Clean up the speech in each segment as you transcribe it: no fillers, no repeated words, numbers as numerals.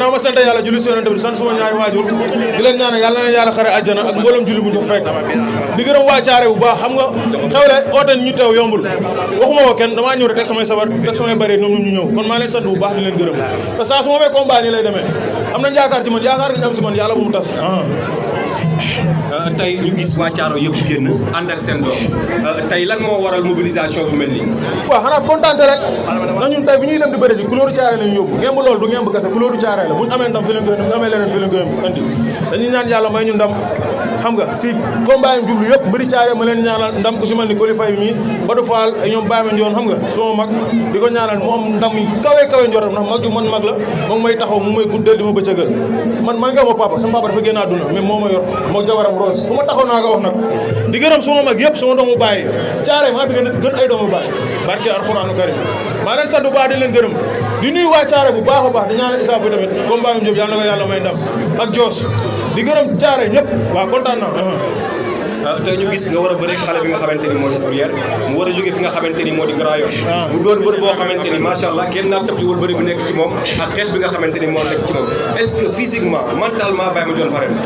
gannaaw ma sant yàlla julli si yonent bi sant suma ñaari waajur di leen ñaanal yàlla na yàlla xare àjjana ak mboolem julli bu ñu fekk di gërëm waa Caare bu baax xam nga xewle oote ñu teew yombul waxuma ko kenn damaa ñëw rek teg samay sabar teg samay bëri ñoom ñu ñëw kon maa leen sant bu baax di leen gërëm te saa su ma fee combat nii lay demee am nañ yaakaar ci man yaakaar nga am si man yàlla bu mu tas tey ñu gis waa Thiaro yëpp génn ànd ak seen doom tey lan moo waral mobilisation bu mel nii. waaw xanaa kontaante rek na ñun tey bu ñuy dem di bëri ji couleur Thiaré lañu yóbbu ngemb loolu du ngemb kese couleur Thiaré la bu ñu amee ndam fi la ngeen bu ñu amee leneen fi la ngeen andi dañuy ñaan yàlla may ñu ndam xam nga si combat yi jublu yëpp mbëri Thiaré ma leen ñaanal ndam ku si mel ni Coly Faye mi Badou Fall ay ñoom Baye Mandione xam nga suma mag di ko ñaanal mu am ndam yi kawe njortam ndax mag ju man mag la moom may taxaw mu may guddal di ma bëccëgal man maa ngi ma papa sama papa dafa génn àdduna mais moo ma yor moo jabaram Rose fu ma taxaw naa ko wax nag di gërëm suma mag yëpp suma doomu baay Thiaré maa fi gën ay doomu baay barke alxuraanu karim maa leen sant bu baax di leen gërëm di nuyu waa Thiaré bu baax a baax di ñaanal Issa Pouye tamit combat bi yàlla na ko yàlla may ndam ak Joos di gërëm Thiaré ñëpp waaw kontaan naa tey ñu gis nga war a bëre xale bi nga xamante ni moo di Fourrière mu war a jóge fi nga xamante ni moo di Grand Yoff mu doon bëri boo xamante ni macha allah kenn naa tëbliwul bëri bu nekk ci moom ak xel bi nga xamante ni moo nekk ci moom est-ce que physiquement mentalement Baye Mandione pare na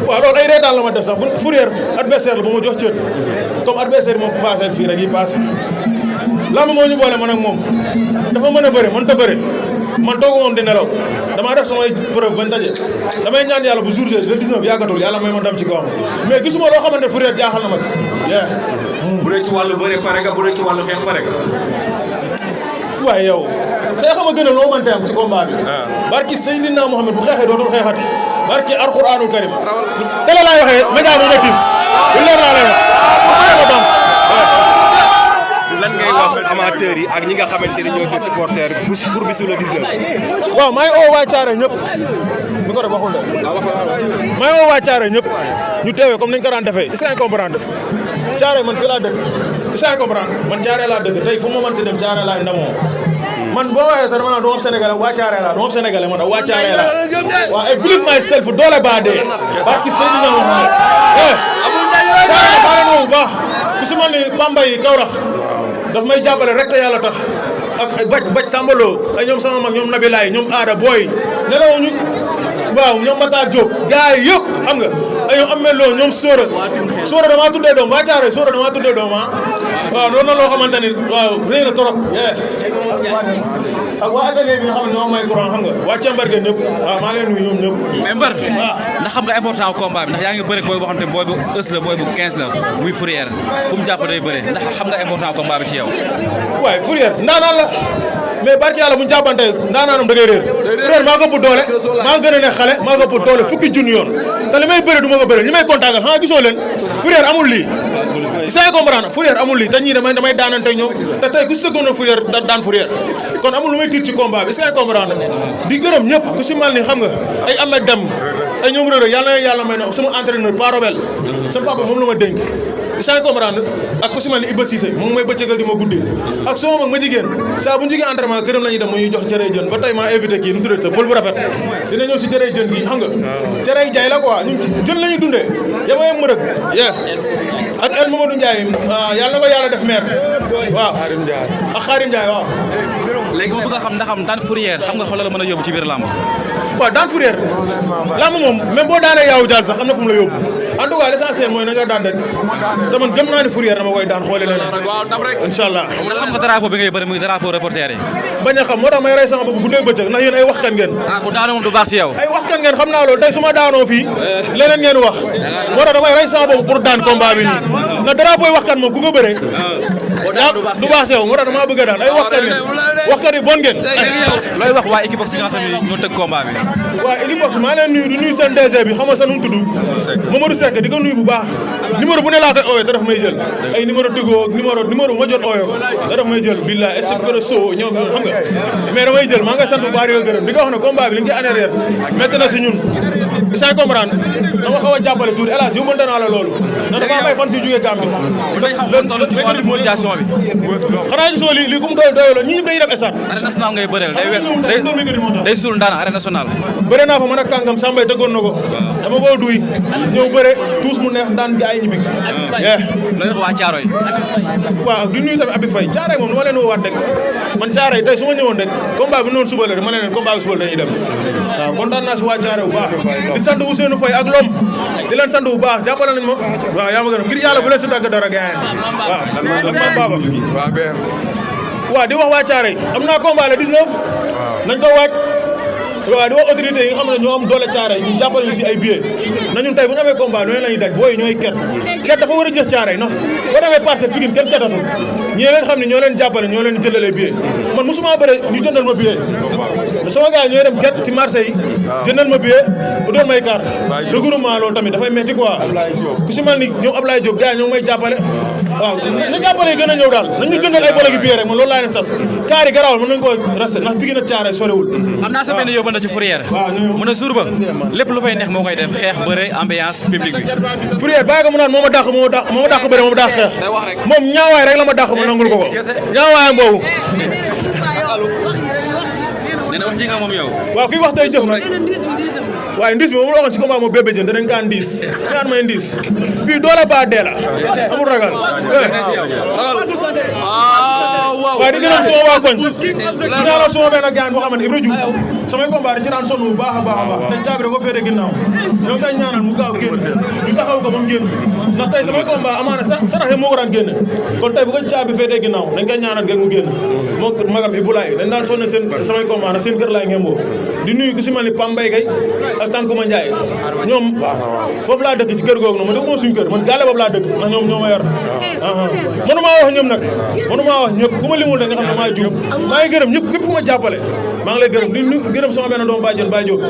waaw loolu ay reetaan la ma def sax bu Fourrière adversaire la ba ma jox cër comme adversaire moom passé fii rek yi passé lamb moo ñu boole man ak moom dafa mën a bëre mën ta bëre man toogu moom di nelaw damaa def samay preuve bañ daje damay ñaan yàlla bu jour le 19 yàggatul yàlla may ma dem ci kawam mais gisuma loo xamante ne Fourrière jaaxal na ma ci bu dee ci wàllu bëre pare nga bu dee ci wàllu xeex pare nga waaye yow xeexama gën a loo mante am ci combat bi barki Seydina Mohamed bu xeexee dootul xeexati barki alxuraanul karim tele laay waxee média mo nga tim bu leer laa lay wax lan ngay wax amateurs yi ak ñi nga xamante ni ñoo seen supporter pour bisu le 19 waaw maa ngi oo waa Thiaré ñëpp mi ko def waxul de maa ngi oo waa Thiaré ñëpp ñu teewee comme nañ ko daan defee est-ce que comprendre Thiaré man fii laa dëkk est-ce que comprendre man Thiaré laa dëkk tey fu ma mënti dem Thiaré laay ndamoo man boo waxee sax dama naan du ma Sénégalais waa Thiaré laa du ma Sénégalais man waa Thiaré laa waaw ay believe myself doole baa dee barki Seydina Mohamed Thiaré baale na bu baax ku si mel ni Pambay Kaolack daf may jàppale rek te yàlla tax ak baj Sambalo ay ñoom sama mag ñoom Nabilaay ñoom Aada Boy nelawuñu waaw ñoom Matar Diop gars yi yëpp xam nga ay ñoom Amelo ñoom Sora damaa tuddee doom waa Thiaré Sora damaa tuddee doom waaw loolu na loo xamante ni waaw réy na trop ak waa atelier bi nga xam ne ñoo may courant xam nga waa càmbar ge ñëpp waaw maa leen nuyu ñoom ñëpp mais mbër ndax xam nga important combat bi ndax yaa ngi bëre booy boo xam ne booy bu ës la booy bu 15 la muy Fourrière fu mu jàpp day bëre ndax xam nga important combat bi ci yow waaye Fourrière ndaanaan la mais barki yàlla bu ñu jàppante ndaanaanam da ngay réer Fourrière maa ko ëpp doole maa gën a ne xale maa ko ëpp doole fukki junni yoon te li may bëre du ma ko bëre li may contactal xanaa gisoo leen Fourrière amul lii saa comprendre Fourrière amul lii te ñii damay daanante ñoom te tey ku si sëggoon Fourrière daan Fourrière kon amul lu may tiit ci combat bi saa comprendre di gërëm ñëpp ku si mal ni xam nga ay Ahmed Dem ay ñoom Reug Reug yàlla may na sama entraîneur Parobel sama papa moom la ma dénk saa comprendre ak ku si mel ni Iba Cissé moom mooy bëccëgal di ma guddee ak soo mag ma jigéen saa bu ñu jógee entraînement këram la ñuy dem muy jox cere jën ba tey maa invité kii nu tuddee sa pël bu rafet dina ñëw si cere jën gi xam nga cere jaay la quoi ñun jën la ñuy dundee yamay mërëg ak El Mamadou Ndiaye yàlla na ko yàlla def maire waaw ak Xaarim Ndiaye waaw léegi ma bëgg a xam ndaxam daan Fourrière xam nga xoolal la mën a yóbbu ci biir lamb waaw daan Fourrière lamb moom même boo daanee yaawu jaal sax am na fu mu la yóbbu en tout cas l'essentiel mooy na nga daan rek te man gëm naa ne Fourrière dama koy daan xoole leen incha allah ndax xam nga drapeau bi ngay bëri muy drapeau reporter yi bañ a xam moo tax may rey sama bopp guddeeg bëccëg ndax yéen ay waxkan ngeen ku daanu moom du baax si yow ay waxkan ngeen xam naa loolu tey su ma daanoo fii leneen ngeen wax moo tax damay rey sama bopp pour daan combat bi nii na drapeau yi waxkan moom ku ko bëree du baax si yow moo tax damaa bëgg a daan ay waxkan ngeen waxkan yi bon ngeen looy wax waa Equivox yi nga xam ne ñoo tëgg combat bi waaw Equivox maa leen nuyu di nuyu seen DG bi xam nga sa nu mu tudd Mamadou Seck di ko nuyu bu baax numéro bu ne laa koy oowee te daf may jël ay numéro Tigo numéro bu ma jot oowee ko te daf may jël billaay est-ce so ñoom xam nga mais damay jël maa nga sant bu baax di ko gërëm di ko wax ne combat bi li nga koy anérer métti na si ñun isay comprendre dama xaw a jàppale tuuti hélas yu mënta naa la loolu na dafa am ay fan si jógee Gambie dañ xam fan toll ci wàllu mobilisation bi xanaa gisoo lii ku mu doyoo la ñi ñëpp dañuy def stade arène nationale ngay bëreel day suul ndaana arène nationale bëre naa fa mën a kàngam Sambay dëggoon na ko dama koo duy ñëw bëre tuus mu neex daan gaay ñibbi looy wax waa Thiaroye waaw di nuyu tamit Abi Faye Thiaroye moom dama leen woowaat rek man Thiaroye tey su ma ñëwoon rek combat bi noonu suba la ma ne leen combat bi suba la dañuy dem waaw kontaan naa si waa Thiaroye bu baax di sant Ousseynou Faye ak Lom di leen sant bu baax jàppale nañ ma waaw yaa ma gën a ngir yàlla bu leen si tàgg dara gaay waaw ak man baba waaw di wax waa Thiaroye am naa combat le 19 nañ ko waaj waaw di wax autorité yi nga xam ne ñoo am doole Thiaroye ñu jàppale ñu si ay billets na ñun tey bu ñu amee combat lu la ñuy daj booy ñooy ket dafa war a jëf Thiaroye no boo demee Parcelles Pikine kenn ketatul ñi leen xam ne ñoo leen jàppale ñoo leen jëndalee billet man musuma bëre ñu jëndal ma billet sama gars ñooy dem ket si marché yi jëndal ma billet bu doon may carte regroupement loolu tamit dafay metti quoi ku si mel ni ñoom Ablaye Diop gars ñoo may jàppale waaw na jàppale yi gën a ñëw daal nañ ñu jëndal ay bolo gi billet rek man loolu laa leen sas kaar yi garawal mën nañ koo resté ndax Pikine ak Thiaroye sorewul xam naa sa benn yóbbante ci Fourrière mu ne jour ba lépp lu fay neex moo koy def xeex bëre ambiance publique bi Fourrière bàyyi ko mu naan moo ma dàq bëre moo ma dàq xeex moom ñaawaay rek la ma dàq ma nangul ko ñaawaayam boobu nee na wax ji nga moom yow waaw kuy wax tey jëf nag waaye ndiis bi moom la waxoon si combat moom bébé jën danañ kaa ndiis ñaan may ndiis fii doole ba dee la amul ragal waaye di gërëm sama waa koñ di ñaanal sama benn gaan boo xam ne Ibra Diouf samay combat da ci daan sonn bu baax a baax a baax te caabi da ko féete ginnaaw ñoo koy ñaanal mu gaaw génn ñu taxaw ko ba mu génn ndax tey samay combat amaana saraxe moo ko daan génne kon tey bu ko caabi féete ginnaaw dañ koy ñaanal ngeen mu génn moom magam Ibulaay dañ daan sonn seen samay combat nag seen kër laay ngemboo di nuyu ku si mel ni Pam Mbaye Gueye ak Tankuma Ndiaye ñoom foofu laa dëkk ci kër googu noonu man dëkk moom suñu kër man gàlle boobu laa dëkk ndax ñoom ñoo ma yor mënumaa wax ñëpp nag mënumaa wax ñëpp ku ma limul da nga xam ne maa juum maa ngi gërëm ñëpp képp ku ma jàppale maa ngi lay gërëm di gërëm sama benn doomu bàjjen Baye Diop